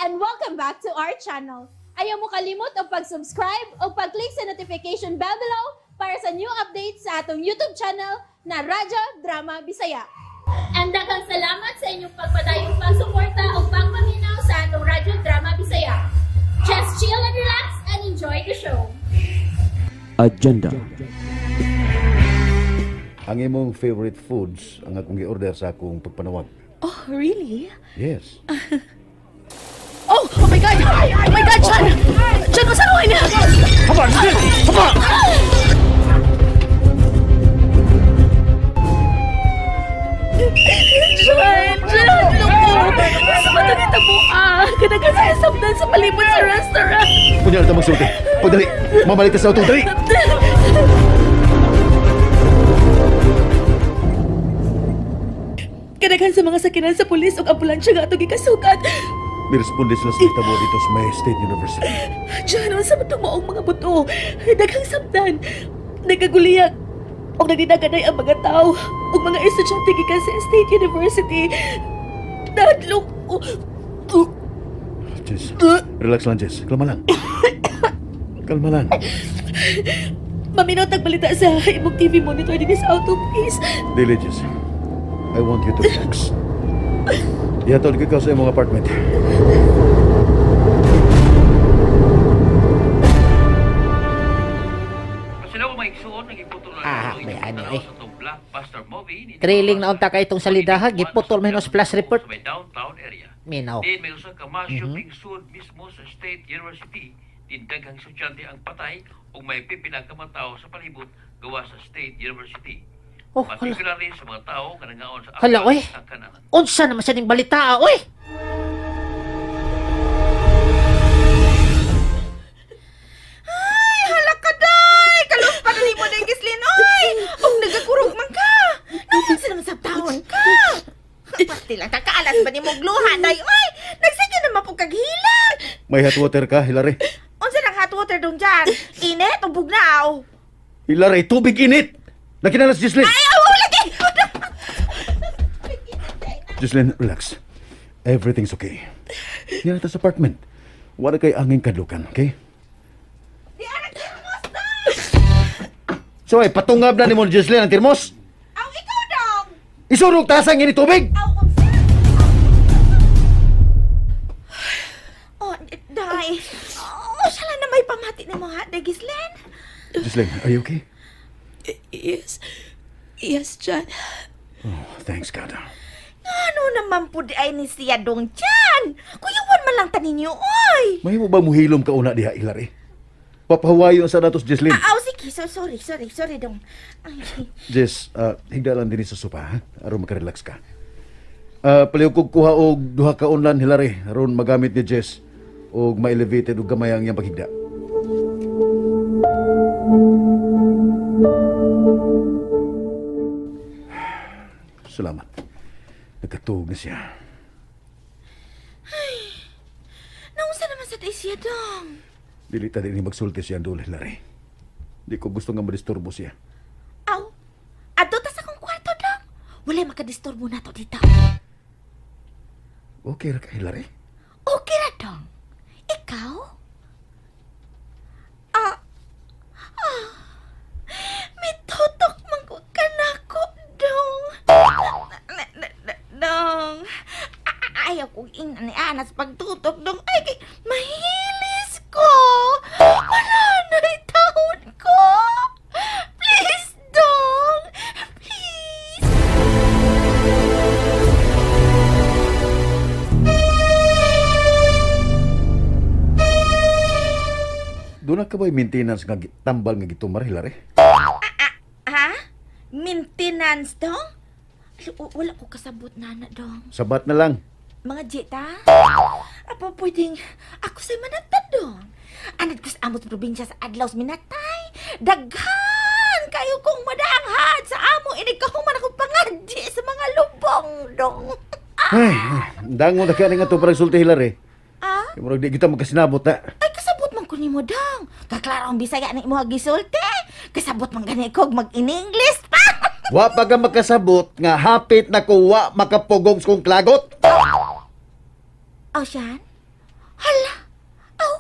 And welcome back to our channel. Ayaw mo kalimot og pag-subscribe o pag-click sa notification bell below para sa new updates sa atong YouTube channel na Radyo Drama Bisaya. And daghang salamat sa inyong pagpadayong pagsuporta o pagpaminaw sa atong Radyo Drama Bisaya. Just chill and relax and enjoy the show. Agenda. Ang imong favorite foods ang akong gi-order sa akong pagpanawag. Oh, really? Yes. Oh, oh my God! Oh my God, John! John, unsa naman niya? Haba! Haba! John! John! Loko! Sa matang mo, ah! Kanagan sa sabdan sa palibot sa restaurant! Kunya na magsulti. Pagdali! Mamalik ta sa auto! Dali! Kadaghan sa mga sakinan sa pulis ug ambulansya nga atong gikasukat. Niresponde sila sa tabo dito sa May State University. Diyan, unsa man tong maong mga buto? Daghang sabdan. Nagkaguliyag og nagdinaganay ang mga tao ug mga estudyante gikan sa State University. Nadlok ko. Jess, relax lang, Jess. Kalma lang. Kalma lang. Maminaw tagbalita sa imong TV monitor dinhi sa auto, please. Dili, Jess. I want you to relax. Ihatod ko ikaw sa imong apartment. Ah, may ano eh. Trailing na unta kay itong salidaha, giputol minus plus report. Minaw. Din may usa ka mass shooting soon mismo sa State University. Din daghang estudyante ang patay ug may pipila ka mga tawo sa palibot gawa sa State University. Oh, hala. Particularly sa mga tao nga nangaon sa Hala, oy. sa kananan. Unsa naman sa ning balita, oy? Ay, hala ka, day! Kalus pa na mo day, Gislin, oy! Og nagakurog man ka! Naman sa naman sa taon ka! Pati lang kakaalas ba ni mong luha, day, oy! Nagsige naman po kag hilak! May hot water ka, Hilary? Unsa nang hot water dong dyan? Init o bugnaw? Hilary, tubig init! Lagi na si Jocelyn! Ay, aw, lagi! Jocelyn, relax. Everything's okay. Niya na sa apartment. Wala kay angin kadlukan, okay? Di anak termos na! So, ay, patungab na ni mo, Jocelyn, ang termos! Aw, ikaw dong! Isurog tasang ini tubig! Aw, unsa? Oh, day. Oh, siya lang na may pamati ni mo, ha, day, Gislin? Jocelyn, are you okay? Yes. Yes, John. Oh, thanks, God. Ano naman po di ay ni siya dong dyan? Kuyawan man lang taninyo, oy! May mo ba muhilom ka una diha, Hilary? Papahawayo sa datos, Jocelyn. Aw, sige. So, sorry, sorry, sorry, dong. Ay, Jess, higda lang din sa sopa, ha? Aron makarelax ka. Palihog kog kuha og duha ka unlan, Hilary. Aron magamit ni Jess og ma-elevated og gamay ang iyang paghigda. Salamat. Nagkatuog na siya. Ay, naunsa naman sa day siya, dong? Dili ta din magsulti siya ang dulay, Larry. Di ko gusto nga madisturbo siya. Aw, adto ta sa akong kwarto, dong. Walay makadisturbo na to dito. Okay ra ka, Hilary? Okay ra, dong. Ikaw? May tutok man ko kanako, dong. Dong. Ayaw kong ingnan ni Ana sa pagtutok, dong. Ay, kay, mahilis ko. Mananay taon ko. Please, dong. Please. Doon na ka ba'y maintenance nga tambal nga gitumar, Hilary? Ha? Maintenance, dong? Wala ko kasabot, nana, dong. Sabat na lang. Mga jeta? Apo, pwedeng ako sa'y manatad, dong. Anad ko sa amot probinsya sa adlaw sa minatay. Daghan! Kayo kong madanghad sa amo. Inigkahuman akong pangadji sa mga lubong, dong. Ay, dangon na kaya nga ito parang sulti, Hilary. Ah? Kaya murag di kita magkasinabot na. Ay, kasabot man ko nimo, dong. Kaklaro ang Bisaya na imo gisulti. Kasabot man gani ko mag-in-English pa. Wa pa ka makasabot nga hapit na ko wa makapugong sa kong klagot. Oh, Sean? Hala. Aw.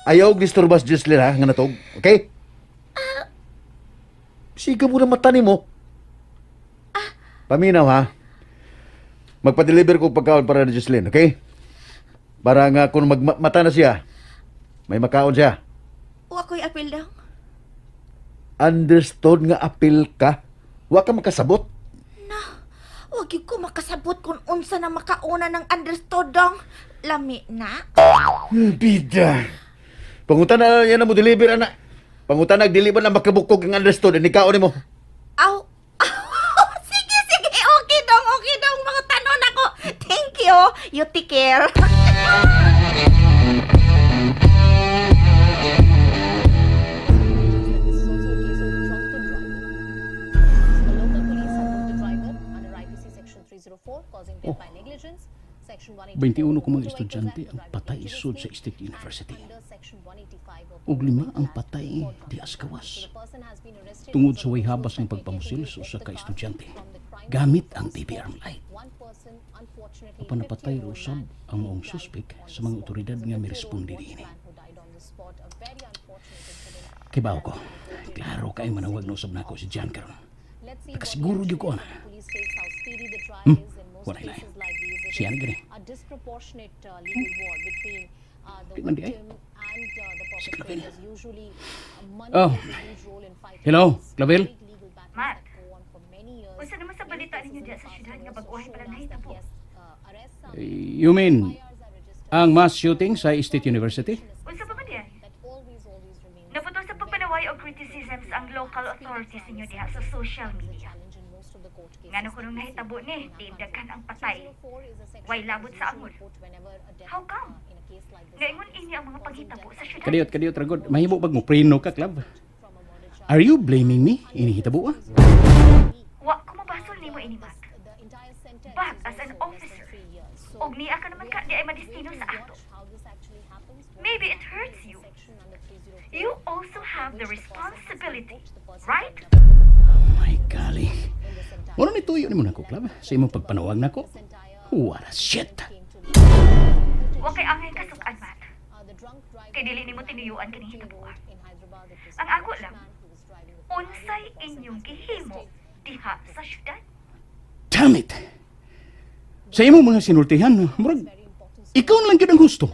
Ayaw og disturbas Jesslyn ha, nga natog. Okay? Siga mo na mata nimo. Paminaw ha. Magpa-deliver ko pagkaon para ni Jesslyn, okay? Para nga kung magmata na siya, may makaon siya. Wa ko'y apil dong. Understood nga apil ka. Wa ka makasabot. Na, wag gyud ko makasabot kung unsa na makauna ng understood dong. Lami na. Bida. Pangutan na yan na mo deliver ana. Pangutan na deliver na makabukog ang understood ni kaon nimo. Aw. Sige, sige. Okay dong, okay dong. Mga tanon ako. Thank you. You take care. Oh, 21 ko mga estudyante ang patay isod sa State University. Ug 5 ang patay di Askawas. Tungod sa way habas ng pagpamusil sa usa ka estudyante gamit ang TV arm light. Apan napatay ra usab ang maong suspek sa mga otoridad nga miresponde niini. Kibaw ko, klaro kay manawag na usab nako si John karon. Nakasiguro gyud ko ana. Walay lain. Siya na gani. Di man di ay. Si Clavel. Oh. Hello, Clavel? Matt, unsa naman sa balita ninyo diya sa syudad nga bag-ohay pa lang nahitabo? You mean ang mass shooting sa State University? Unsa pa man diay? Naputol sa pagpanaway og criticisms ang local authorities ninyo diha sa social media. Ngano kunong nahitabo ni, di daghan ang patay. Way labot sa amol. How come? Ngaingon ini ang mga paghitabo sa syudad. Kadiyot, kadiyot, ragod. Mahimo bag mo preno ka, Club? Are you blaming me? Ini hitabo, ah? Wa ko mabasol nimo ini, Mac. But as an officer, og niya ka naman ka di ay madestino sa ato. Maybe it hurts you. You also have the responsibility, right? Oh my golly. Wala ni tuyo nimo nako, Club, sa imong pagpanawag nako. What a shit. Wa kay angay kasukan, Matt. Kay dili nimo tinuyuan kining hitabuan. Ang ako lang, unsay inyong gihimo diha sa syudad? Damn it! Sa imong mga sinultihan, murag ikaw na lang gyud ang gusto.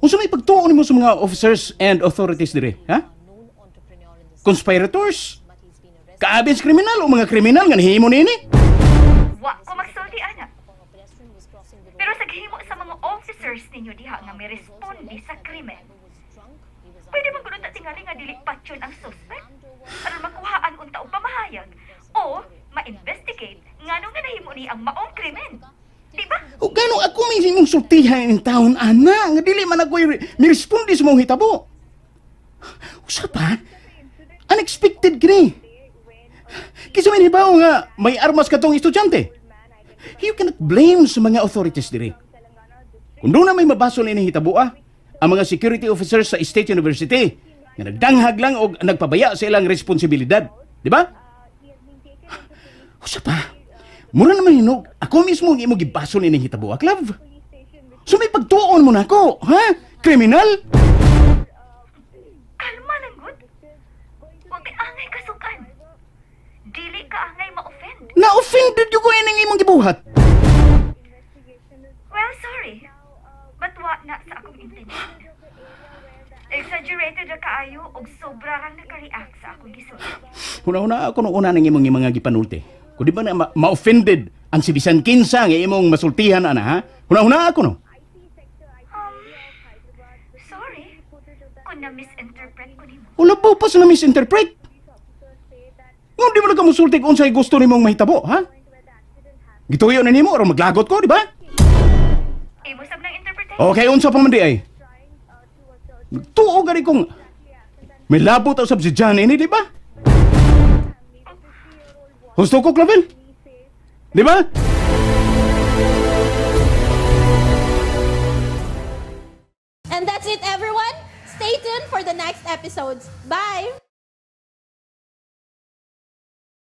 Unsa may pagtuo nimo sa mga officers and authorities dire, ha? Conspirators? Kaabis kriminal o mga kriminal nga nihimo niini? Wa ko magsulti ana. Pero sa gihimo sa mga officers ninyo diha nga may responde sa krimen, pwede man gud unta tingali nga dili patyon ang suspect aron makuhaan unta og pamahayag o ma-investigate ngano nga nahimo ni ang maong krimen. Di ba? O gano ako may imong sultihan in town ana nga dili man ako mi-responde sa maong hitabo. Usa pa, unexpected kini. Kisa may hibaw nga may armas katong estudyante. You cannot blame sa mga authorities diri. Kung doon na may mabasol ini hitabo, ang mga security officers sa State University nga nagdanghag lang og nagpabaya sa ilang responsibilidad, di ba? Usa pa, mura naman hinog, ako mismo ang imong gibasol ini hitabo, Clav. So may pagtuon mo na ako, ha? Kriminal? Kalma lang gud. Wa kay angay kasukan. Dili ka angay ma-offend. Na-offended yung ko ining imong gibuhat. Well, sorry. But wa na sa akong intention. Exaggerated ra kaayo og sobra rang naka-react sa akong gisulti. Una-una ako nung una ng imong mga gipanulti. Kung di ba na ma-offended ang si bisan kinsa nga imong masultihan ana, ha? Una-una ako no. Sorry kung na-misinterpret ko nimo. Wala ba pa sa na-misinterpret? Kung di mo na ka musulti kung unsay gusto nimong mahitabo, ha? Gituyo na nimo aron maglagot ko, di ba? Imo sab nang interpretation. Okay, unsa pa man di ay? Tuo gani kung may labot usab si John ini, di ba? Gusto ko, Clavel? Di ba? And that's it, everyone. Stay tuned for the next episodes. Bye!